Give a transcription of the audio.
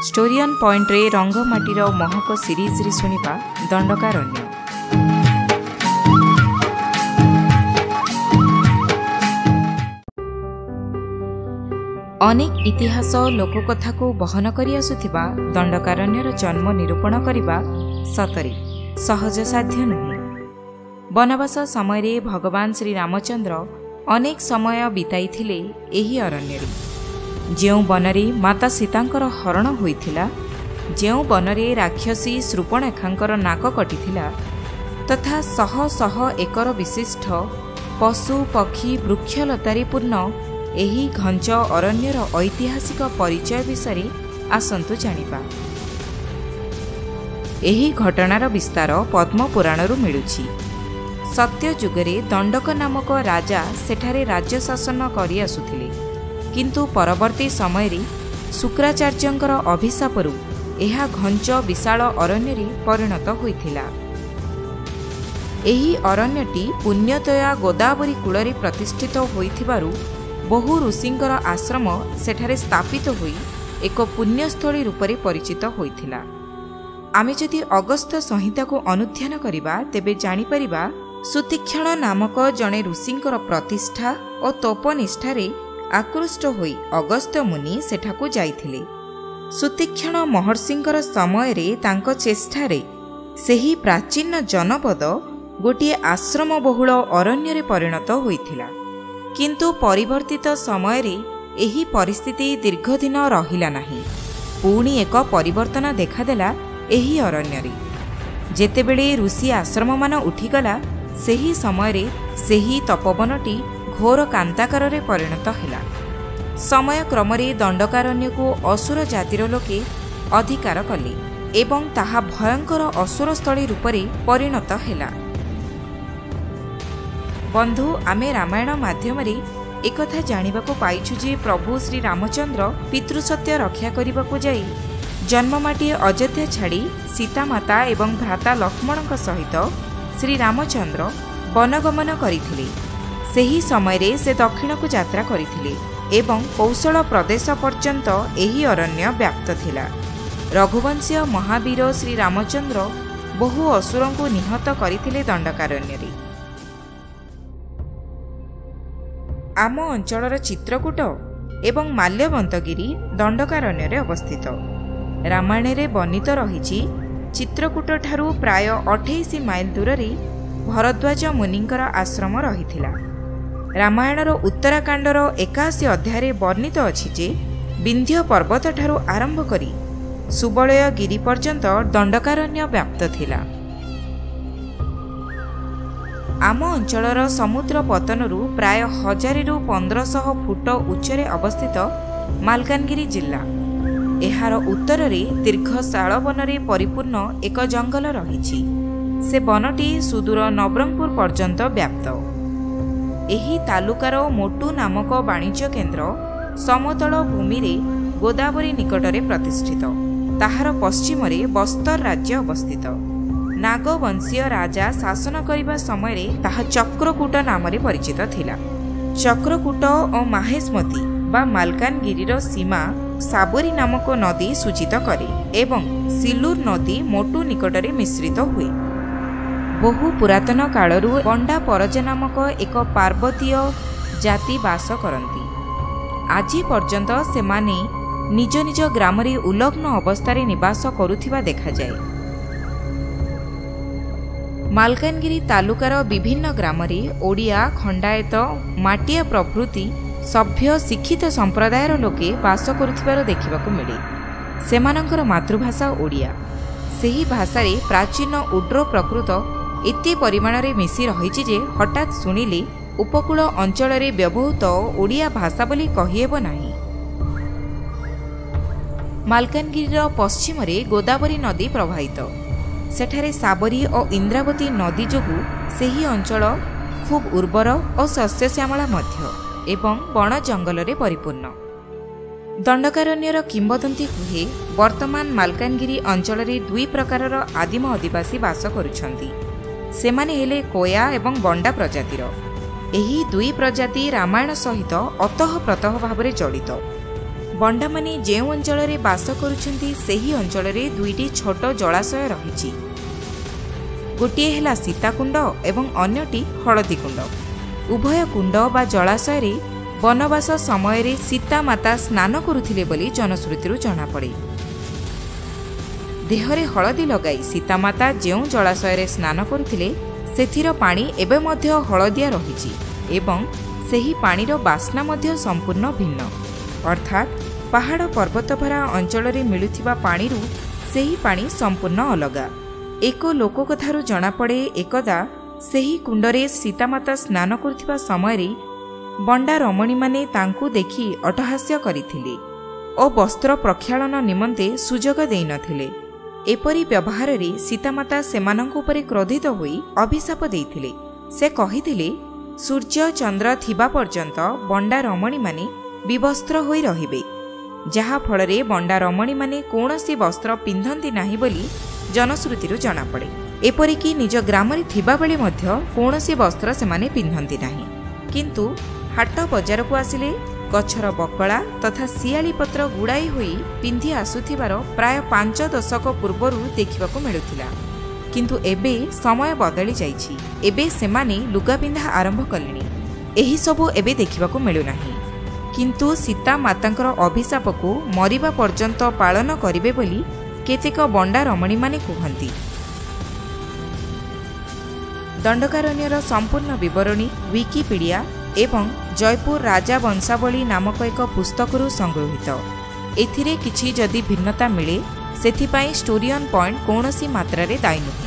ଷ୍ଟୋରିଅନ୍ ପଏଣ୍ଟରେ ରଙ୍ଗମାଟିର ମହକ ସିରିଜରେ ଶୁଣିବା ଦଣ୍ଡକାରଣ୍ୟ। ଅନେକ ଇତିହାସ ଲୋକକଥାକୁ ବହନ କରି ଆସୁଥିବା ଦଣ୍ଡକାରଣ୍ୟର ଜନ୍ମ ନିରୂପଣ କରିବା ସତରେ ସହଜସାଧ୍ୟ ନୁହେଁ। ବନବାସ ସମୟରେ ଭଗବାନ ଶ୍ରୀରାମଚନ୍ଦ୍ର ଅନେକ ସମୟ ବିତାଇଥିଲେ ଏହି ଅରଣ୍ୟରେ। ଯେଉଁ ବନରେ ମାତା ସୀତାଙ୍କର ହରଣ ହୋଇଥିଲା, ଯେଉଁ ବନରେ ରାକ୍ଷସୀ ଶୂର୍ପଣଖାଙ୍କର ନାକ କଟିଥିଲା ତଥା ଶହ ଶହ ଏକର ବିଶିଷ୍ଟ ପଶୁ ପକ୍ଷୀ ବୃକ୍ଷଲତାରେ ପୂର୍ଣ୍ଣ ଏହି ଘଞ୍ଚ ଅରଣ୍ୟର ଐତିହାସିକ ପରିଚୟ ବିଷୟରେ ଆସନ୍ତୁ ଜାଣିବା। ଏହି ଘଟଣାର ବିସ୍ତାର ପଦ୍ମପୁରାଣରୁ ମିଳୁଛି। ସତ୍ୟ ଯୁଗରେ ଦଣ୍ଡକ ନାମକ ରାଜା ସେଠାରେ ରାଜ୍ୟ ଶାସନ କରି ଆସୁଥିଲେ, କିନ୍ତୁ ପରବର୍ତ୍ତୀ ସମୟରେ ଶୁକ୍ରାଚାର୍ଯ୍ୟଙ୍କର ଅଭିଶାପରୁ ଏହା ଘଞ୍ଚ ବିଶାଳ ଅରଣ୍ୟରେ ପରିଣତ ହୋଇଥିଲା। ଏହି ଅରଣ୍ୟଟି ପୁଣ୍ୟତୋୟା ଗୋଦାବରୀ କୂଳରେ ପ୍ରତିଷ୍ଠିତ ହୋଇଥିବାରୁ ବହୁ ଋଷିଙ୍କର ଆଶ୍ରମ ସେଠାରେ ସ୍ଥାପିତ ହୋଇ ଏକ ପୁଣ୍ୟସ୍ଥଳୀ ରୂପରେ ପରିଚିତ ହୋଇଥିଲା। ଆମେ ଯଦି ଅଗସ୍ତ୍ୟ ସଂହିତାକୁ ଅନୁଧ୍ୟାନ କରିବା, ତେବେ ଜାଣିପାରିବା ସୁତୀକ୍ଷଣ ନାମକ ଜଣେ ଋଷିଙ୍କର ପ୍ରତିଷ୍ଠା ଓ ତପନିଷ୍ଠାରେ ଆକୃଷ୍ଟ ହୋଇ ଅଗସ୍ତ୍ୟ ମୁନି ସେଠାକୁ ଯାଇଥିଲେ। ସୁତୀକ୍ଷଣ ମହର୍ଷିଙ୍କର ସମୟରେ ତାଙ୍କ ଚେଷ୍ଟାରେ ସେହି ପ୍ରାଚୀନ ଜନପଦ ଗୋଟିଏ ଆଶ୍ରମ ବହୁଳ ଅରଣ୍ୟରେ ପରିଣତ ହୋଇଥିଲା। କିନ୍ତୁ ପରିବର୍ତ୍ତିତ ସମୟରେ ଏହି ପରିସ୍ଥିତି ଦୀର୍ଘଦିନ ରହିଲା ନାହିଁ। ପୁଣି ଏକ ପରିବର୍ତ୍ତନ ଦେଖାଦେଲା ଏହି ଅରଣ୍ୟରେ। ଯେତେବେଳେ ଋଷି ଆଶ୍ରମମାନ ଉଠିଗଲା, ସେହି ସମୟରେ ସେହି ତପୋବନଟି ଘୋର କାନ୍ତାକାରରେ ପରିଣତ ହେଲା। ସମୟକ୍ରମରେ ଦଣ୍ଡକାରଣ୍ୟକୁ ଅସୁର ଜାତିର ଲୋକେ ଅଧିକାର କଲେ ଏବଂ ତାହା ଭୟଙ୍କର ଅସୁରସ୍ଥଳୀ ରୂପରେ ପରିଣତ ହେଲା। ବନ୍ଧୁ, ଆମେ ରାମାୟଣ ମାଧ୍ୟମରେ ଏକଥା ଜାଣିବାକୁ ପାଇଛୁ ଯେ ପ୍ରଭୁ ଶ୍ରୀରାମଚନ୍ଦ୍ର ପିତୃସତ୍ୟ ରକ୍ଷା କରିବାକୁ ଯାଇ ଜନ୍ମମାଟି ଅଯୋଧ୍ୟା ଛାଡ଼ି ସୀତାମାତା ଏବଂ ଭ୍ରାତା ଲକ୍ଷ୍ମଣଙ୍କ ସହିତ ଶ୍ରୀରାମଚନ୍ଦ୍ର ବନଗମନ କରିଥିଲେ। ସେହି ସମୟରେ ସେ ଦକ୍ଷିଣକୁ ଯାତ୍ରା କରିଥିଲେ ଏବଂ କୌଶଳ ପ୍ରଦେଶ ପର୍ଯ୍ୟନ୍ତ ଏହି ଅରଣ୍ୟ ବ୍ୟାପ୍ତ ଥିଲା। ରଘୁବଂଶୀୟ ମହାବୀର ଶ୍ରୀରାମଚନ୍ଦ୍ର ବହୁ ଅସୁରଙ୍କୁ ନିହତ କରିଥିଲେ ଦଣ୍ଡକାରଣ୍ୟରେ। ଆମ ଅଞ୍ଚଳର ଚିତ୍ରକୂଟ ଏବଂ ମାଲ୍ୟବନ୍ତଗିରି ଦଣ୍ଡକାରଣ୍ୟରେ ଅବସ୍ଥିତ। ରାମାୟଣରେ ବର୍ଣ୍ଣିତ ରହିଛି, ଚିତ୍ରକୂଟଠାରୁ ପ୍ରାୟ 28 ମାଇଲ ଦୂରରେ ଭରଦ୍ୱାଜ ମୁନିଙ୍କର ଆଶ୍ରମ ରହିଥିଲା। ରାମାୟଣର ଉତ୍ତରାକାଣ୍ଡର 81 ଅଧ୍ୟାୟରେ ବର୍ଣ୍ଣିତ ଅଛି ଯେ ବିନ୍ଧ୍ୟ ପର୍ବତଠାରୁ ଆରମ୍ଭ କରି ସୁବଳୟ ଗିରି ପର୍ଯ୍ୟନ୍ତ ଦଣ୍ଡକାରଣ୍ୟ ବ୍ୟାପ୍ତ ଥିଲା। ଆମ ଅଞ୍ଚଳର ସମୁଦ୍ର ପତନରୁ ପ୍ରାୟ 1000ରୁ 1500 ଫୁଟ ଉଚ୍ଚରେ ଅବସ୍ଥିତ ମାଲକାନଗିରି ଜିଲ୍ଲା। ଏହାର ଉତ୍ତରରେ ଦୀର୍ଘ ଶାଳବନରେ ପରିପୂର୍ଣ୍ଣ ଏକ ଜଙ୍ଗଲ ରହିଛି। ସେ ବନଟି ସୁଦୂର ନବରଙ୍ଗପୁର ପର୍ଯ୍ୟନ୍ତ ବ୍ୟାପ୍ତ। ଏହି ତାଲୁକାର ମୋଟୁ ନାମକ ବାଣିଜ୍ୟ କେନ୍ଦ୍ର ସମତଳ ଭୂମିରେ ଗୋଦାବରୀ ନିକଟରେ ପ୍ରତିଷ୍ଠିତ। ତାହାର ପଶ୍ଚିମରେ ବସ୍ତର ରାଜ୍ୟ ଅବସ୍ଥିତ। ନାଗବଂଶୀୟ ରାଜା ଶାସନ କରିବା ସମୟରେ ତାହା ଚକ୍ରକୂଟ ନାମରେ ପରିଚିତ ଥିଲା। ଚକ୍ରକୂଟ ଓ ମାହେଶମତୀ ବା ମାଲକାନଗିରିର ସୀମା ସାବରୀ ନାମକ ନଦୀ ସୂଚିତ କରେ ଏବଂ ସିଲୁର ନଦୀ ମୋଟୁ ନିକଟରେ ମିଶ୍ରିତ ହୁଏ। ବହୁ ପୁରାତନ କାଳରୁ ବଣ୍ଡା ପରଜା ନାମକ ଏକ ପାର୍ବତୀୟ ଜାତି ବାସ କରନ୍ତି। ଆଜି ପର୍ଯ୍ୟନ୍ତ ସେମାନେ ନିଜ ନିଜ ଗ୍ରାମରେ ଉଲଗ୍ନ ଅବସ୍ଥାରେ ନିବାସ କରୁଥିବା ଦେଖାଯାଏ। ମାଲକାନଗିରି ତାଲୁକାର ବିଭିନ୍ନ ଗ୍ରାମରେ ଓଡ଼ିଆ, ଖଣ୍ଡାୟତ, ମାଟିଆ ପ୍ରଭୃତି ସଭ୍ୟ ଶିକ୍ଷିତ ସମ୍ପ୍ରଦାୟର ଲୋକେ ବାସ କରୁଥିବାର ଦେଖିବାକୁ ମିଳେ। ସେମାନଙ୍କର ମାତୃଭାଷା ଓଡ଼ିଆ। ସେହି ଭାଷାରେ ପ୍ରାଚୀନ ଉଡ୍ର ପ୍ରକୃତ ଏତେ ପରିମାଣରେ ମିଶି ରହିଛି ଯେ ହଠାତ୍ ଶୁଣିଲେ ଉପକୂଳ ଅଞ୍ଚଳରେ ବ୍ୟବହୃତ ଓଡ଼ିଆ ଭାଷା ବୋଲି କହିହେବ ନାହିଁ। ମାଲକାନଗିରିର ପଶ୍ଚିମରେ ଗୋଦାବରୀ ନଦୀ ପ୍ରବାହିତ। ସେଠାରେ ସାବରୀ ଓ ଇନ୍ଦ୍ରାବତୀ ନଦୀ ଯୋଗୁଁ ସେହି ଅଞ୍ଚଳ ଖୁବ୍ ଉର୍ବର ଓ ଶସ୍ୟଶ୍ୟାମଳା ମଧ୍ୟ ଏବଂ ବଣ ଜଙ୍ଗଲରେ ପରିପୂର୍ଣ୍ଣ। ଦଣ୍ଡକାରଣ୍ୟର କିମ୍ବଦନ୍ତୀ କୁହେ, ବର୍ତ୍ତମାନ ମାଲକାନଗିରି ଅଞ୍ଚଳରେ ଦୁଇ ପ୍ରକାରର ଆଦିମ ଅଧିବାସୀ ବାସ କରୁଛନ୍ତି। ସେମାନେ ହେଲେ କୋୟା ଏବଂ ବଣ୍ଡା ପ୍ରଜାତିର। ଏହି ଦୁଇ ପ୍ରଜାତି ରାମାୟଣ ସହିତ ଅତଃପ୍ରତଃ ଭାବରେ ଜଡ଼ିତ। ବଣ୍ଡାମାନେ ଯେଉଁ ଅଞ୍ଚଳରେ ବାସ କରୁଛନ୍ତି, ସେହି ଅଞ୍ଚଳରେ ଦୁଇଟି ଛୋଟ ଜଳାଶୟ ରହିଛି। ଗୋଟିଏ ହେଲା ସୀତାକୁଣ୍ଡ ଏବଂ ଅନ୍ୟଟି ହଳଦୀକୁଣ୍ଡ। ଉଭୟ କୁଣ୍ଡ ବା ଜଳାଶୟରେ ବନବାସ ସମୟରେ ସୀତାମାତା ସ୍ନାନ କରୁଥିଲେ ବୋଲି ଜନଶ୍ରୁତିରୁ ଜଣାପଡ଼େ। ଦେହରେ ହଳଦୀ ଲଗାଇ ସୀତାମାତା ଯେଉଁ ଜଳାଶୟରେ ସ୍ନାନ କରୁଥିଲେ, ସେଥିର ପାଣି ଏବେ ମଧ୍ୟ ହଳଦିଆ ରହିଛି ଏବଂ ସେହି ପାଣିର ବାସ୍ନା ମଧ୍ୟ ସମ୍ପୂର୍ଣ୍ଣ ଭିନ୍ନ। ଅର୍ଥାତ୍ ପାହାଡ଼ ପର୍ବତଭରା ଅଞ୍ଚଳରେ ମିଳୁଥିବା ପାଣିରୁ ସେହି ପାଣି ସମ୍ପୂର୍ଣ୍ଣ ଅଲଗା। ଏକ ଲୋକକଥାରୁ ଜଣାପଡ଼େ, ଏକଦା ସେହି କୁଣ୍ଡରେ ସୀତାମାତା ସ୍ନାନ କରୁଥିବା ସମୟରେ ବଣ୍ଡା ରମଣୀମାନେ ତାଙ୍କୁ ଦେଖି ଅଟ୍ଟହାସ୍ୟ କରିଥିଲେ ଓ ବସ୍ତ୍ର ପ୍ରକ୍ଷାଳନ ନିମନ୍ତେ ସୁଯୋଗ ଦେଇନଥିଲେ। ଏପରି ବ୍ୟବହାରରେ ସୀତାମାତା ସେମାନଙ୍କ ଉପରେ କ୍ରୋଧିତ ହୋଇ ଅଭିଶାପ ଦେଇଥିଲେ। ସେ କହିଥିଲେ, ସୂର୍ଯ୍ୟ ଚନ୍ଦ୍ର ଥିବା ପର୍ଯ୍ୟନ୍ତ ବଣ୍ଡା ରମଣୀମାନେ ବିବସ୍ତ୍ର ହୋଇ ରହିବେ। ଯାହାଫଳରେ ବଣ୍ଡା ରମଣୀମାନେ କୌଣସି ବସ୍ତ୍ର ପିନ୍ଧନ୍ତି ନାହିଁ ବୋଲି ଜନଶ୍ରୁତିରୁ ଜଣାପଡ଼େ। ଏପରିକି ନିଜ ଗ୍ରାମରେ ଥିବାବେଳେ ମଧ୍ୟ କୌଣସି ବସ୍ତ୍ର ସେମାନେ ପିନ୍ଧନ୍ତି ନାହିଁ। କିନ୍ତୁ ହାଟ ବଜାରକୁ ଆସିଲେ ଗଛର ବକଳା ତଥା ଶିଆଳି ପତ୍ର ଗୁଡ଼ାଇ ହୋଇ ପିନ୍ଧି ଆସୁଥିବାର ପ୍ରାୟ 5 ଦଶକ ପୂର୍ବରୁ ଦେଖିବାକୁ ମିଳୁଥିଲା। କିନ୍ତୁ ଏବେ ସମୟ ବଦଳି ଯାଇଛି। ଏବେ ସେମାନେ ଲୁଗା ପିନ୍ଧା ଆରମ୍ଭ କଲେଣି। ଏହିସବୁ ଏବେ ଦେଖିବାକୁ ମିଳୁନାହିଁ। କିନ୍ତୁ ସୀତା ମାତାଙ୍କର ଅଭିଶାପକୁ ମରିବା ପର୍ଯ୍ୟନ୍ତ ପାଳନ କରିବେ ବୋଲି କେତେକ ବଣ୍ଡା ରମଣୀମାନେ କୁହନ୍ତି। ଦଣ୍ଡକାରଣ୍ୟର ସମ୍ପୂର୍ଣ୍ଣ ବିବରଣୀ ୱିକିପିଡ଼ିଆ ଏବଂ ଜୟପୁର ରାଜା ବଂଶାବଳୀ ନାମକ ଏକ ପୁସ୍ତକରୁ ସଂଗୃହୀତ। ଏଥିରେ କିଛି ଯଦି ଭିନ୍ନତା ମିଳେ, ସେଥିପାଇଁ ଷ୍ଟୋରିଅନ୍ ପଏଣ୍ଟ କୌଣସି ମାତ୍ରାରେ ଦାୟୀ ନୁହେଁ।